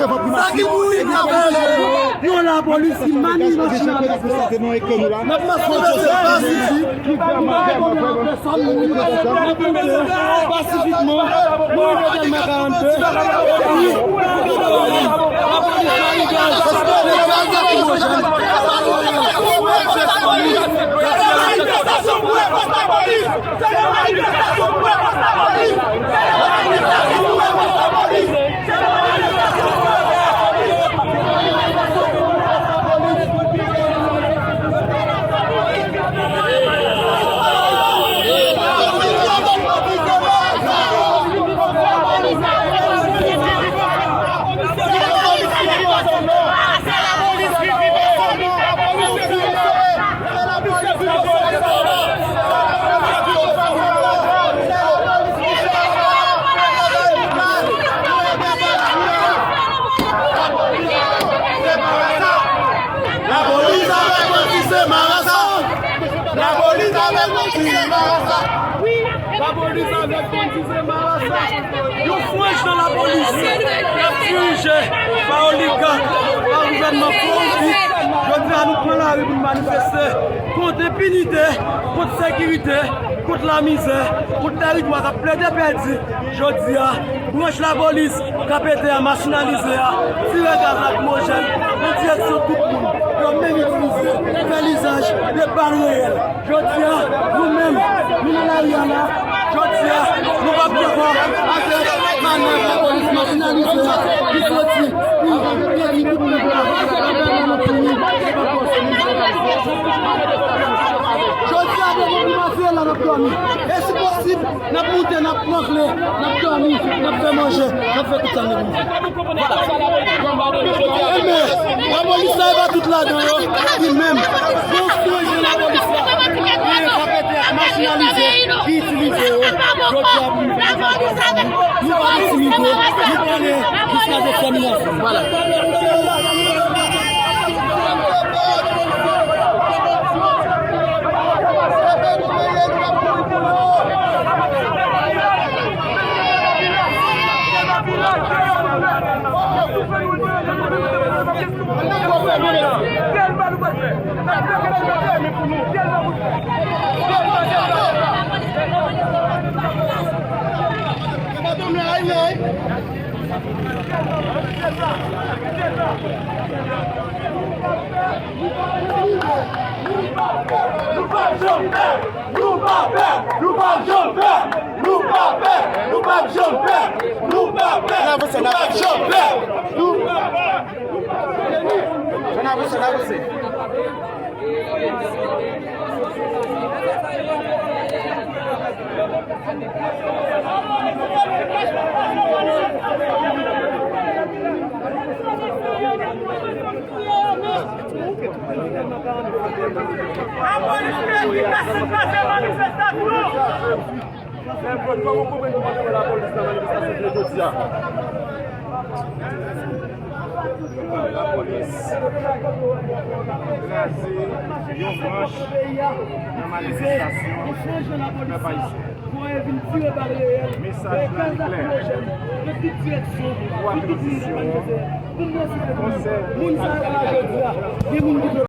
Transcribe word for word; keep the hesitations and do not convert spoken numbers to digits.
Sa ki pou rive avè nou, yon lapolis ki mani machin avèk zam. N ap manifeste pasifik. Pasifikman, nou rive Dèlma karannde. Epi, lapolis la, li gaze. Lapolis avèk bandi se marasa. Lapolis avèk bandi se marasa. Lapolis avèk bandi se marasa. Yon franj nan lapolis k ap dirije pa oligak, pa gouvènman kowonpi. Jodi a, nou pran lari pou n manifeste kont enpinite, kont sekirite, kont lamizè, kont tèritwa k ap plede pèdi. Jodi a, branch lapolis k ap ede a, machinalize a, tire gaz lakrimojèn nan direksyon tout moun. Yo menm itilize, fè lizaj de bal reyèl. Jodi a, nou menm, nou nan lari a la. Jodi a, nou p ap dakò avèk manèv lapolis machinalize a ki soti pou detwi tout pèp la. Pèp la, nou fini. Jodi a, depi nou mache la, n ap dòmi. E si posib, n ap moute, n ap mangle, n ap dòmi, n ap fè manje, n ap fè tout sa nou vle. Enben, lapolis la, e pa tout ladan yo ki menm. Bon, se lapolis la ki kapete ak machinalize, ki itilize yo. Jodi a, pou nou fè sa, nou pa entimide, nou prale jiska detèminasyon. Vwala. Nou p ap janm pè! Nou p ap janm pè! Nou p ap janm pè! Nou p ap janm pè! Nou p ap janm pè! Nou p ap pè! Ann avanse, ann avanse. Lapolis, lapolis kraze yon branch nan manifestasyon pèp ayisyen. Voye vin tire bal reyèl, mesaj la li klè. Pou tout opozisyon, konsèy, moun sa yo la jodi a, gen moun ki dwe